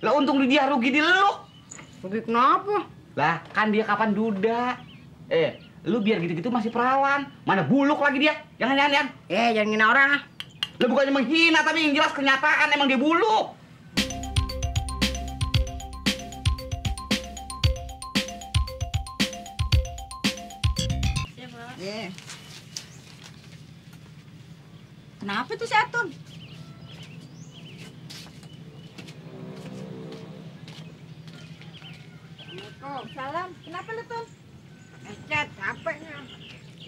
Lah untung dia rugi di lu. Rugi kenapa? Lah kan dia kapan duda. Lu biar gitu-gitu masih perawan. Mana buluk lagi dia. Jangan. Jangan ngina orang ah. Lu bukannya menghina tapi yang jelas kenyataan emang dia buluk. Kenapa tuh si Atun? Salam. Kenapa lu, Tun? Ecet, capeknya.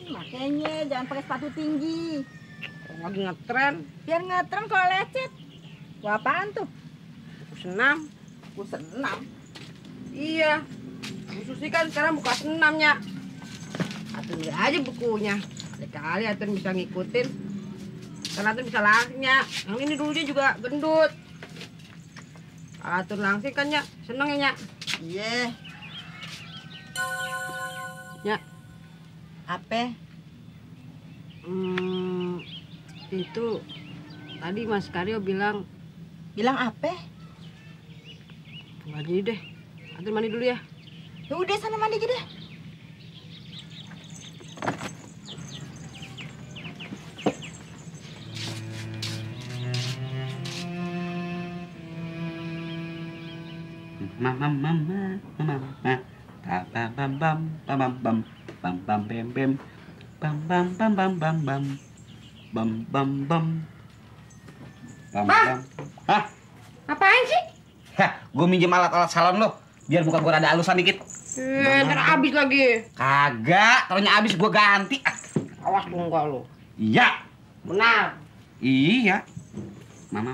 Makanya jangan pakai sepatu tinggi. Lagi ngetren. Biar ngetren kalau lecet. Wah, apaan tuh? Senam. Gue senam. Iya. Bu Susi kan sekarang buka senamnya. Atun lihat aja bukunya. Sekali Atun bisa ngikutin. Karena Atun bisa langsingnya. Yang ini dulunya juga gendut. Kalau Atun langsing kan ya seneng ya, Nyak. Iya. Nyak. Apa? Itu tadi Mas Karyo bilang Bilang apa? mandi deh. Atun mandi dulu ya. Ya udah sana mandi aja deh. Mama Hah? Apaan sih? Gue minjem alat-alat salon lo biar muka gue rada halusan dikit. Ntar habis lagi. Kagak, taruhnya habis gue ganti. Awas lu enggak lu. Iya. Benar. Iya. Mama.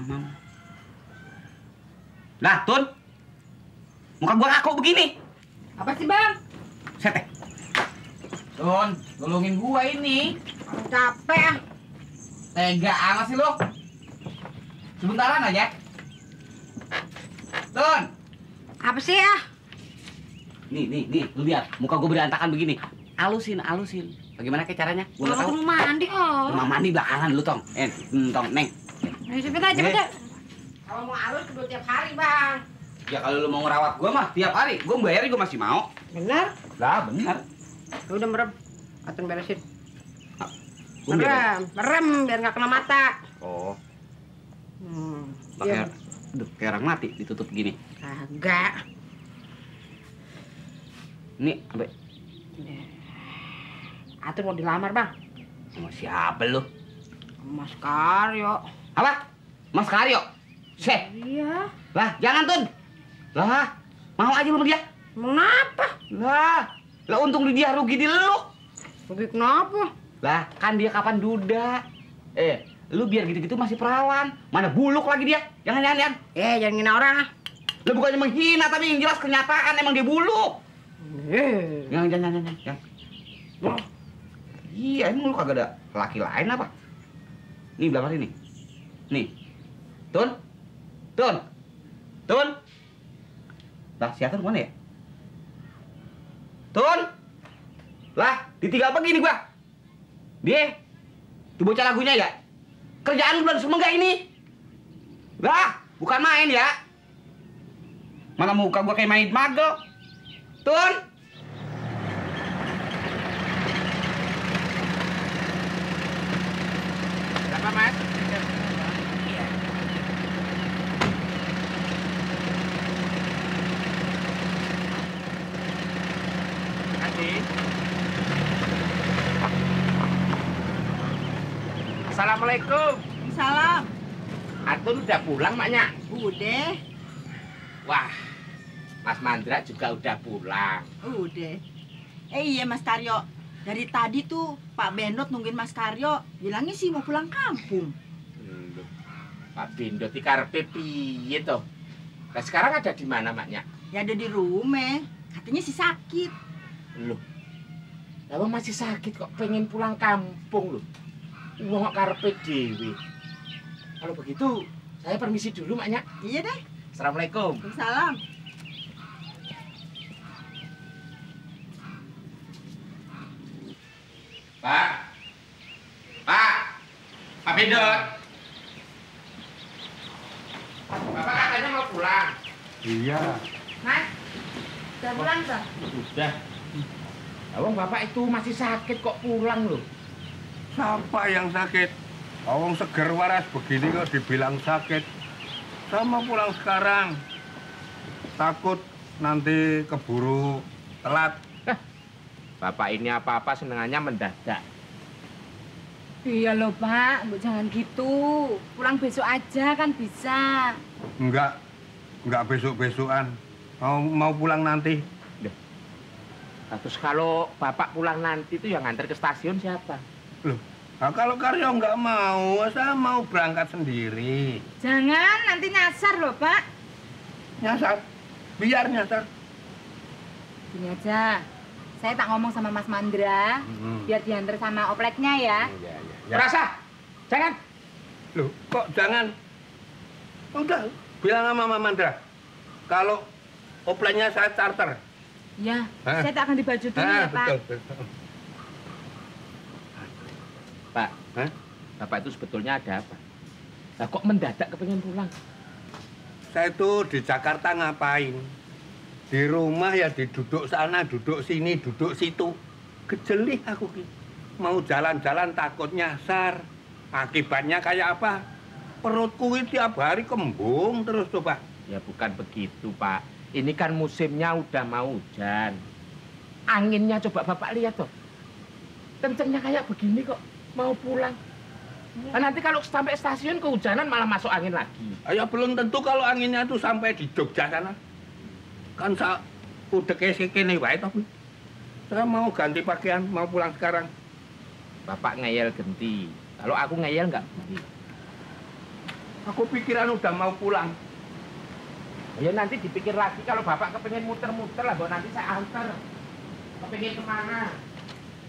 Lah, Tun. Muka gua kaku begini. Apa sih, Bang? Sete. Tun, tolongin gua ini. Capek ah. Tega amat sih lo. Sebentaran aja. Tun. Apa sih ya? Nih, lu lihat. Muka gua berantakan begini. Alusin. Bagaimana kayak caranya? Gua nggak tahu. Rumah mandi, Rumah mandi belakangan lu, Tong. Tong, Neng. Cepet aja. Kalau mau halus kudu tiap hari, Bang. Ya kalau lu mau ngerawat gua mah tiap hari. Gua bayar gua masih mau. Bener? Lah, bener. Udah merem. Atun beresin. Gua biar- Merem biar nggak kena mata. Oh, Iya. kayak orang mati ditutup gini. Kagak. Ini apa? Atun mau dilamar, Bang. Sama siapa lu? Mas Karyo. Apa? Mas Karyo? Seh. Iya. Lah, jangan, Tun. Lah, mau aja lu sama dia. Emang kenapa? Lah untung dia rugi di lu. Rugi kenapa? Lah, kan dia kapan duda. Lu biar gitu-gitu masih perawan. Mana buluk lagi dia. Jangan. Jangan ngina orang ah. Lu bukannya menghina tapi yang jelas kenyataan emang dia buluk. Jangan. Oh. Iya, emang lu kagak ada laki lain apa? Nih, belah ini. Nih. Tun. Lah, si Atun mana ya? Tun. Lah, ditinggal begini gua. Dia. Tuh bocah lagunya ya. Kerjaan lu belum semua enggak ini? Lah, bukan main ya. Mana muka gua kayak main magel. Tun. Berapa, Mas? Iya. Assalamualaikum. Salam. Atun udah pulang, Maknya? Udah. Wah, Mas Mandra juga udah pulang. Udah. Iya Mas Karyo. Dari tadi tuh Pak Bendot nungguin Mas Karyo. Bilangnya sih mau pulang kampung. Loh, Pak Bendot di karepe piye toh? Nah, sekarang ada di mana, Maknya? Ya ada di rumah. Katanya sih sakit. Loh, abang masih sakit kok pengen pulang kampung loh. Wong kok karepe dhewe. Kalau begitu, saya permisi dulu, Maknya. Iya deh. Assalamualaikum. Salam. Pak Bendot. Bapak katanya mau pulang. Iya. Mas, udah pulang toh? Udah. Awang bapak itu masih sakit kok pulang loh. Siapa yang sakit? Awang seger waras begini kok dibilang sakit. Sama pulang sekarang. Takut nanti keburu telat. Bapak ini apa-apa senengannya mendadak. Iya loh Pak, Mbak jangan gitu. Pulang besok aja kan bisa. Enggak besok-besokan. Mau pulang nanti. Terus kalau bapak pulang nanti itu yang nganter ke stasiun siapa? Loh, nah kalau Karyo nggak mau, saya mau berangkat sendiri. Jangan, nanti nyasar loh Pak. Nyasar, biar nyasar. Gini aja, saya tak ngomong sama Mas Mandra, biar diantar sama opleknya ya. Ya. Rasa, jangan. Loh, kok jangan? Udah, bilang sama Mama Mandra. Kalau opleknya saya charter. Ya, Hah? saya tak akan dibaju dulu ya Pak. Betul. Pak, Hah? bapak itu sebetulnya ada apa? Nah, kok mendadak kepengen pulang? Saya itu di Jakarta ngapain? Di rumah ya diduduk sana, duduk sini, duduk situ. Kejelih aku Ki. Mau jalan-jalan takut nyasar. Akibatnya kayak apa? Perutku itu tiap hari kembung terus tuh Pak. Ya bukan begitu, Pak. Ini kan musimnya udah mau hujan. Anginnya coba bapak lihat tuh. Kencengnya kayak begini kok. Mau pulang. Nah, nanti kalau sampai stasiun kehujanan malah masuk angin lagi. Ya belum tentu kalau anginnya itu sampai di Jogja sana. Kan saya udah kayak kene wae toh. Saya mau ganti pakaian, mau pulang sekarang. Bapak ngeyel genti. Kalau aku ngeyel nggak genti. Aku pikiran udah mau pulang. Ya nanti dipikir lagi kalau bapak kepengen muter-muter lah, bahwa nanti saya antar. Kepengen kemana?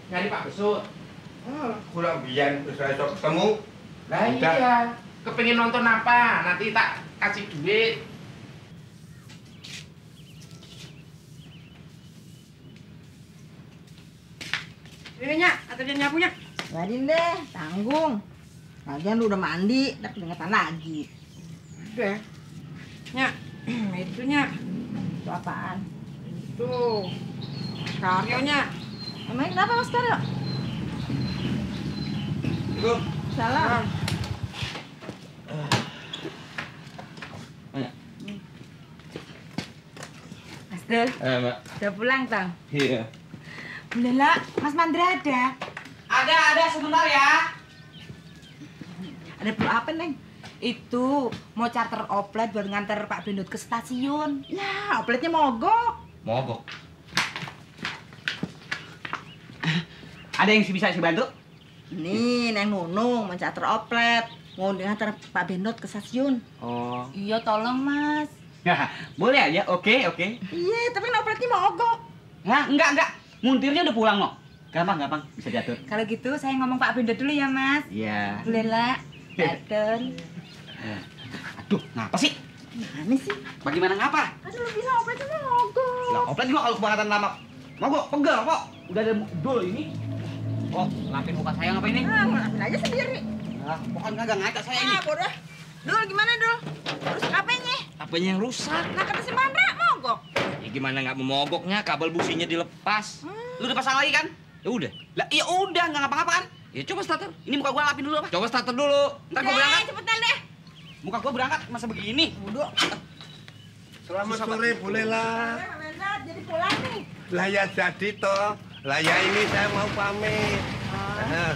Nyari Pak Besut. Kurang biyen wis iso ketemu. Lah iya. Kepengen nonton apa? Nanti tak kasih duit. Ini Nyak, anterin nyapunya. Biarin deh, tanggung. Lagian lu udah mandi, udah keringetan lagi. Udah. Nyak, itu Nyak. Itu apaan? Tuh. Karyonya. Emangnya kenapa Mas Karyo? Itu Salam. Mas Dul, Mbak. udah pulang toh? Iya. Belela, Mas Mandra ada. Ada sebentar ya. Ada perlu apa, Neng? Itu mau charter oplet buat nganter Pak Bendut ke stasiun. Ya, opletnya mogok. Mogok. Ada yang bisa bantu? Nih, Neng Nunung mau charter oplet. Mau nganter Pak Bendut ke stasiun. Oh. Iya, tolong, Mas. Ya, boleh aja. Oke. Iya, tapi kan opletnya mogok. Ya, enggak. Muntirnya udah pulang, no. Gampang, bisa diatur. Kalau gitu saya ngomong Pak Bendut dulu ya, Mas. Iya. Belela, Datun. Aduh, ngapa sih? Gimana sih? Bagaimana ngapa? Kan lu bilang opletnya mogok. Lah, oplet juga kalau kebangetan lama. Mogok, pegel kok. Udah ada dul ini. Oh, ngapin muka saya ngapa ini? Ah, ngelakuin aja sendiri. Ah, pokoknya kagak ngaca saya ini. Ah, bodoh. Dul, gimana, Dul? Terus apanya? Apanya yang rusak? Nah, kata si Mandra, mogok. Ya gimana nggak memogoknya, kabel businya dilepas. Lu udah pasang lagi kan? Ya udah. Lah, iya udah, nggak ngapa-ngapa kan? Ya coba starter. Ini muka gua lapin dulu apa? Coba starter dulu. Ntar gua berangkat. Cepetan deh. Muka gua berangkat masa begini. Bodoh. selamat sore, bolehlah. Pak Bendut, jadi pulang nih. Lah ya jadi toh. Lah ya ini saya mau pamit.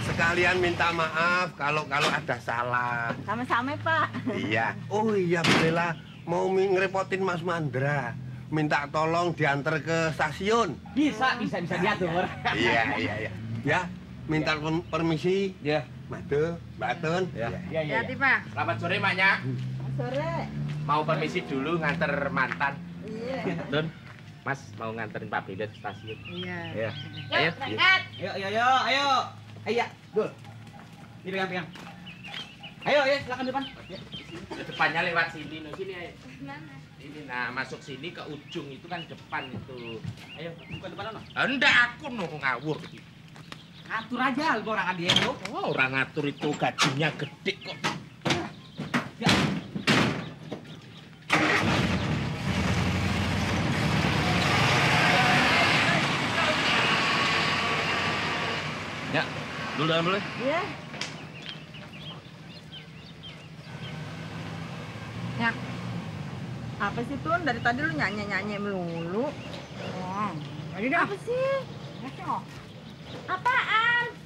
Sekalian minta maaf kalau ada salah. Sama-sama, Pak. Iya. Oh iya, bolehlah. Mau ngerepotin Mas Mandra. Minta tolong diantar ke stasiun. Bisa diatur. Iya. Ya, minta permisi. Ya. Madu, Mbak Tun. Ya. Hati Pak. Selamat sore, Maknya. Sore. Mau permisi dulu nganter mantan. Iya. Dun, Mas mau nganterin Pak Bendut ke stasiun. Iya. Ya. Ayo, berangkat. Ayo. Ayo, Dul. Ini pegang. Ayo, silakan depan. Depannya lewat sini, no. Sini ayo. Mana? Ini nah masuk sini ke ujung itu kan depan itu. Ayo. Bukan depan, no. Enggak, aku no ngawur. Atur aja, gua orang dia itu. Oh, orang ngatur itu gajinya gede kok. Ya. Dulu dalam dulu. Iya. Ya. Apa sih Tun? Dari tadi lu nyanyi-nyanyi melulu. Oh, tadi dah. Apa sih? Ngaco. Apaan?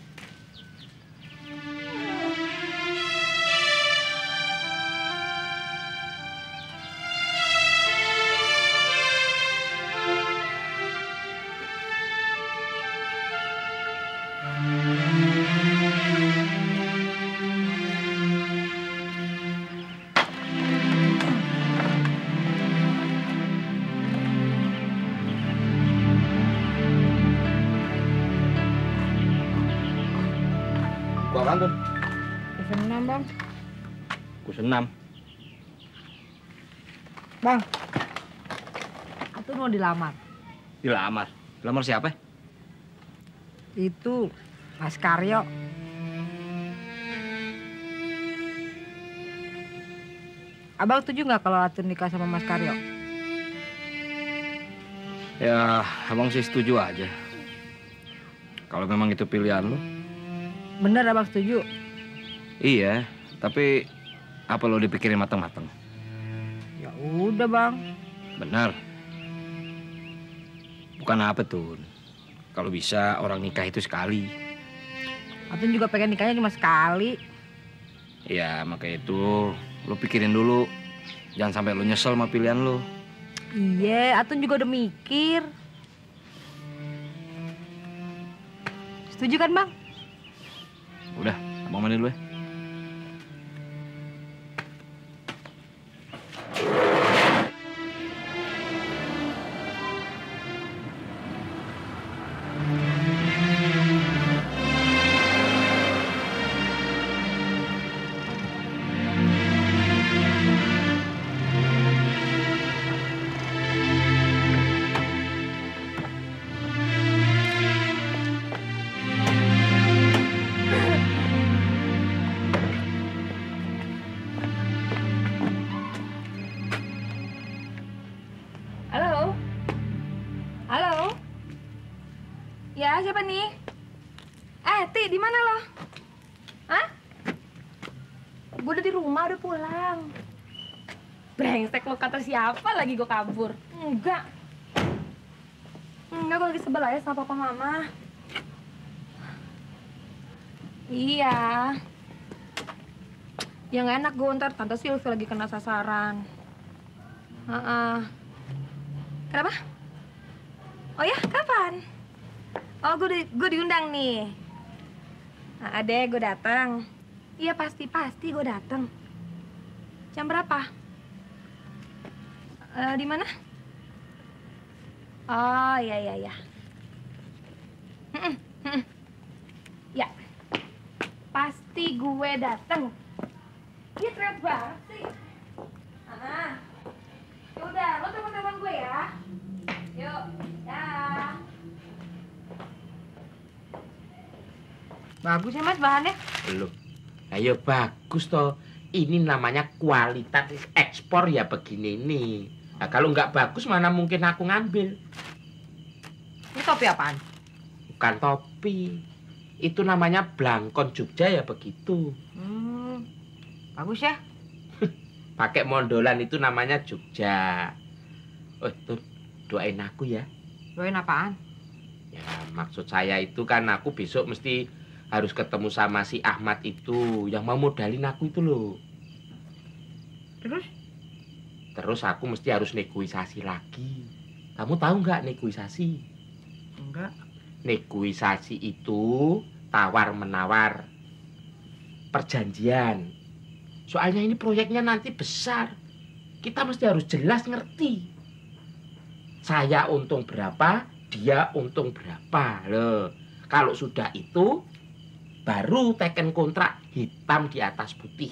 Gua apaan tuh? Senam, Bang. Gua senam. Bang. Atun mau dilamar. Dilamar. Dilamar siapa? Itu Mas Karyo. Abang setuju nggak kalau Atun nikah sama Mas Karyo? Ya, abang sih setuju aja. Kalau memang itu pilihan lu. Bener abang setuju? Iya, tapi apa lo dipikirin matang-matang? Ya udah bang. Benar. Bukan apa tuh. Kalau bisa orang nikah itu sekali. Atun juga pengen nikahnya cuma sekali. Ya, maka itu lo pikirin dulu. Jangan sampai lo nyesel sama pilihan lo. Iya, Atun juga udah mikir. Setuju kan bang? Udah, abang mandi dulu ya. Halo? Halo? Ya, siapa nih? Ti, di mana lo? Hah? Gue udah di rumah, udah pulang. Brengsek lo, kata siapa lagi gue kabur? Enggak. Enggak, gue lagi sebel aja sama papa mama. Iya. Ya nggak enak gue ntar, Tante Sylvie lagi kena sasaran. Kenapa? Oh ya, kapan? Oh, gue diundang nih. Nah, adek, gue datang. Iya, pasti gue datang. Jam berapa? Di mana? Oh, iya. Ya, pasti gue datang. Dia teriak banget sih. Yaudah, lo telepon gue ya. Yuk, dah. Bagus ya mas bahannya. Loh, ayo bagus toh. Ini namanya kualitas ekspor ya begini nih. Nah, kalau nggak bagus mana mungkin aku ngambil. Ini topi apaan? Bukan topi. Itu namanya blangkon Jogja ya begitu. Bagus ya. Pakai mondolan itu namanya Jogja. Oh, tuh doain aku ya. Doain apaan? Ya, maksud saya itu kan aku besok mesti harus ketemu sama si Ahmad itu yang mau modalin aku itu loh. Terus? Terus aku mesti harus negosiasi lagi. Kamu tahu nggak negosiasi? Enggak. Negosiasi itu tawar-menawar. Perjanjian. Soalnya ini proyeknya nanti besar. Kita mesti harus jelas ngerti. Saya untung berapa, dia untung berapa. Loh, kalau sudah itu, baru teken kontrak hitam di atas putih.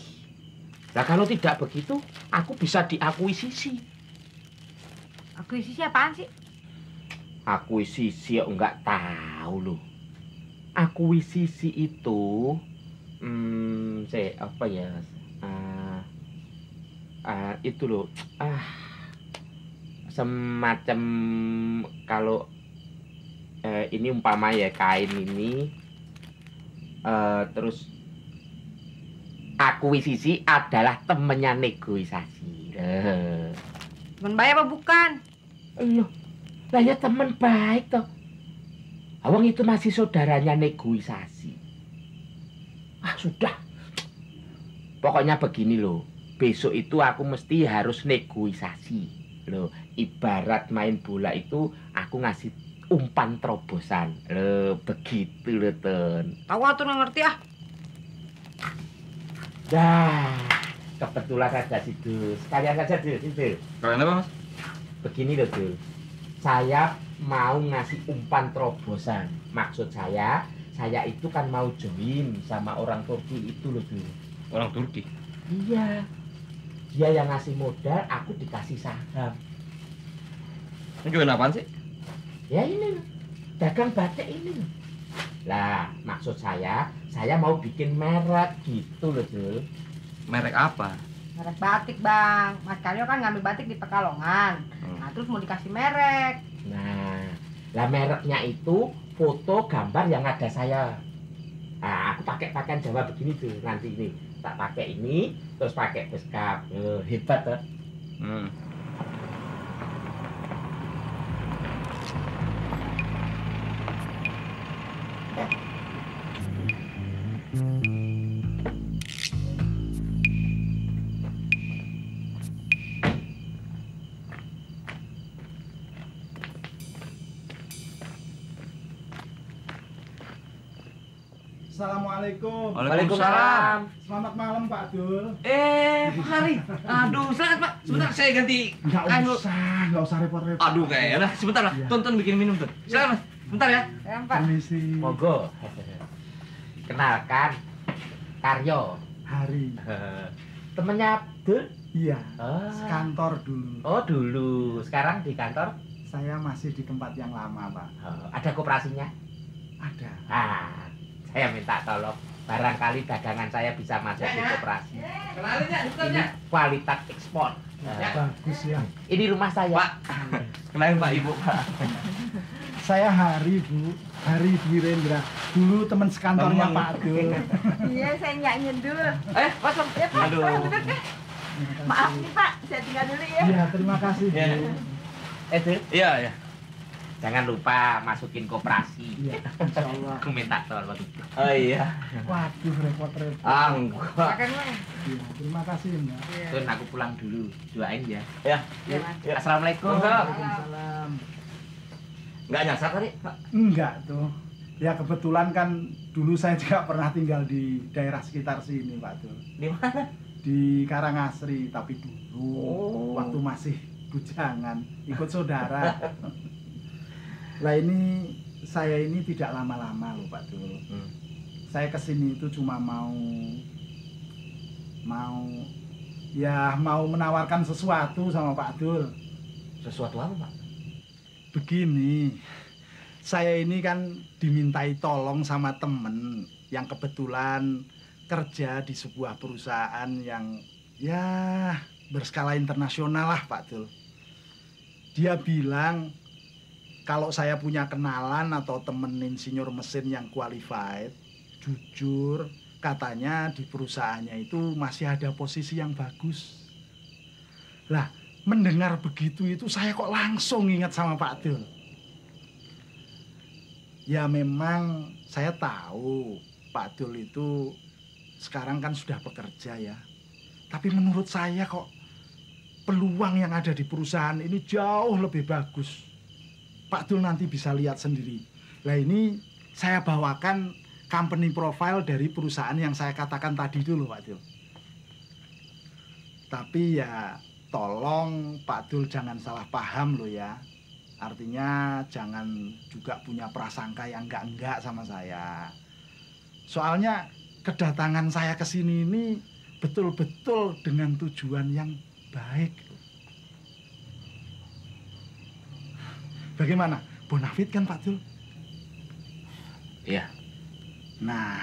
Nah kalau tidak begitu, aku bisa diakuisisi. Akuisisi apaan sih? Akuisisi enggak tahu loh. Akuisisi itu, apa ya? Itu loh. Semacam kalau ini umpama ya kain ini Terus akuisisi adalah temennya negosiasi. Teman baik apa bukan? Loh, lah ya temen baik toh. Awang itu masih saudaranya negosiasi. Ah sudah. Pokoknya begini loh. Besok itu aku mesti harus negosiasi. Loh, ibarat main bola itu aku ngasih umpan terobosan. Loh, begitu loh, Ten. Tahu atuh nggak ngerti ah. Dah, kebetulan saja sih, Dul. Sekalian saja, Dul. Kalian apa, Mas? Begini loh, Dul. Saya mau ngasih umpan terobosan. Maksud saya itu kan mau join sama orang Turki itu loh, Dul. Orang Turki? Iya. Dia yang ngasih modal, aku dikasih saham. Ini jualan apaan sih? Ya ini loh, dagang batik ini loh. Lah, maksud saya mau bikin merek gitu loh, Dul. Merek apa? Merek batik bang. Mas Karyo kan ngambil batik di Pekalongan. Nah terus mau dikasih merek. Nah, lah mereknya itu foto gambar yang ada saya. Nah, aku pakai pakaian Jawa begini tuh nanti ini. Tak pakai ini, terus pakai beskap. Hebat tuh. Assalamualaikum. Waalaikumsalam. Selamat malam Pak Dul. Pak Hari. Aduh, silakan Pak. Sebentar saya ganti. Nggak usah repot-repot. Aduh, kayaknya. Sebentar lah. Iya. Tonton bikin minum tuh. Silakan Mas. Bentar ya. Ya Pak. Permisi. Monggo. Kenalkan, Karyo. Hari. Temennya Abdul? Iya. Oh. Kantor dulu. Oh dulu. Sekarang di kantor? Saya masih di tempat yang lama Pak. Ada koperasinya? Ada. Saya minta tolong. Barangkali dagangan saya bisa masuk di koperasi. Kenalin ya, Ini kualitas ekspor. Bagus ya. Ini rumah saya. Pak. Kenalin Pak Ibu. Saya Hari Bu. Hari Dwi Rendra. Dulu teman sekantornya Teman. Pak Dul. Iya, saya nggak nyendul. Kosong. Ya, Pak. Aduh. Maaf nih, Pak. Saya tinggal dulu ya. Iya, terima kasih Bu. Iya. Dul, Iya, ya. jangan lupa masukin koperasi. Iya, insya Allah. Aku minta tolong. Oh iya. Waduh, repot-repot. Enggak. Makan Bang. Iya, terima kasih Mbak. Tun, aku pulang dulu. Doain ya. Ya. Iya Mas. Assalamualaikum. Waalaikumsalam. Enggak nyasar tadi, Pak. Enggak tuh. Ya kebetulan kan dulu saya juga pernah tinggal di daerah sekitar sini Pak Dul. Di mana? Di Karangasri, tapi dulu waktu masih bujangan ikut saudara. Lah ini saya ini tidak lama-lama loh Pak Dul. Saya kesini itu cuma mau menawarkan sesuatu sama Pak Dul. Sesuatu apa, Pak? Begini, saya ini kan dimintai tolong sama temen yang kebetulan kerja di sebuah perusahaan yang ya berskala internasional lah Pak Dul. Dia bilang kalau saya punya kenalan atau temen insinyur mesin yang qualified, jujur, katanya di perusahaannya itu masih ada posisi yang bagus. Lah, mendengar begitu itu saya kok langsung ingat sama Pak Dul. Ya memang saya tahu Pak Dul itu sekarang kan sudah bekerja ya. Tapi menurut saya kok peluang yang ada di perusahaan ini jauh lebih bagus. Pak Dul nanti bisa lihat sendiri. Nah ini saya bawakan company profile dari perusahaan yang saya katakan tadi itu loh Pak Dul. Tapi ya tolong Pak Dul jangan salah paham loh ya. Artinya jangan juga punya prasangka yang enggak sama saya. Soalnya kedatangan saya ke sini ini betul-betul dengan tujuan yang baik. Bagaimana? Bonafit kan Pak Dul? Iya. Nah,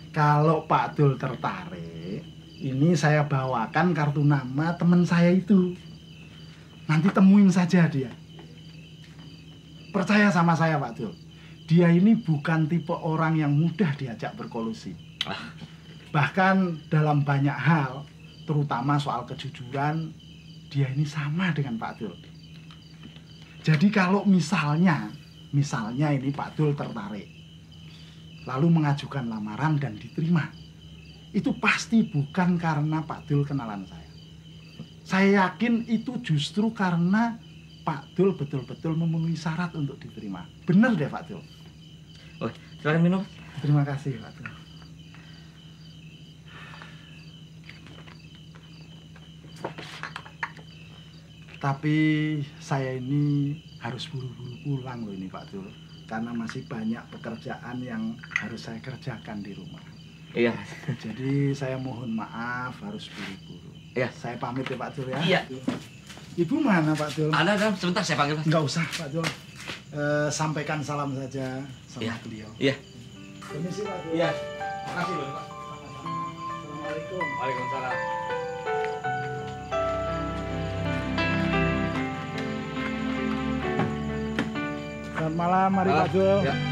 kalau Pak Dul tertarik, ini saya bawakan kartu nama teman saya itu. Nanti temuin saja dia. Percaya sama saya Pak Dul. dia ini bukan tipe orang yang mudah diajak berkolusi. Bahkan dalam banyak hal, terutama soal kejujuran, dia ini sama dengan Pak Dul. Jadi kalau misalnya ini Pak Dul tertarik, lalu mengajukan lamaran dan diterima, itu pasti bukan karena Pak Dul kenalan saya. Saya yakin itu justru karena Pak Dul betul-betul memenuhi syarat untuk diterima. Benar deh Pak Dul. Oh, silakan minum. Terima kasih Pak Dul. Tapi saya ini harus buru-buru pulang loh ini Pak Dul. Karena masih banyak pekerjaan yang harus saya kerjakan di rumah. Iya. Jadi saya mohon maaf harus buru-buru. Iya. Saya pamit ya Pak Dul ya. Iya. Ibu mana Pak Dul? Ada, sebentar saya panggil. Enggak usah Pak Dul. Sampaikan salam saja sama Iya. beliau. Iya. Permisi Pak Dul. Iya. Makasih loh, Pak. Assalamualaikum. Waalaikumsalam. Selamat malam, mari Pak Dul. Ya.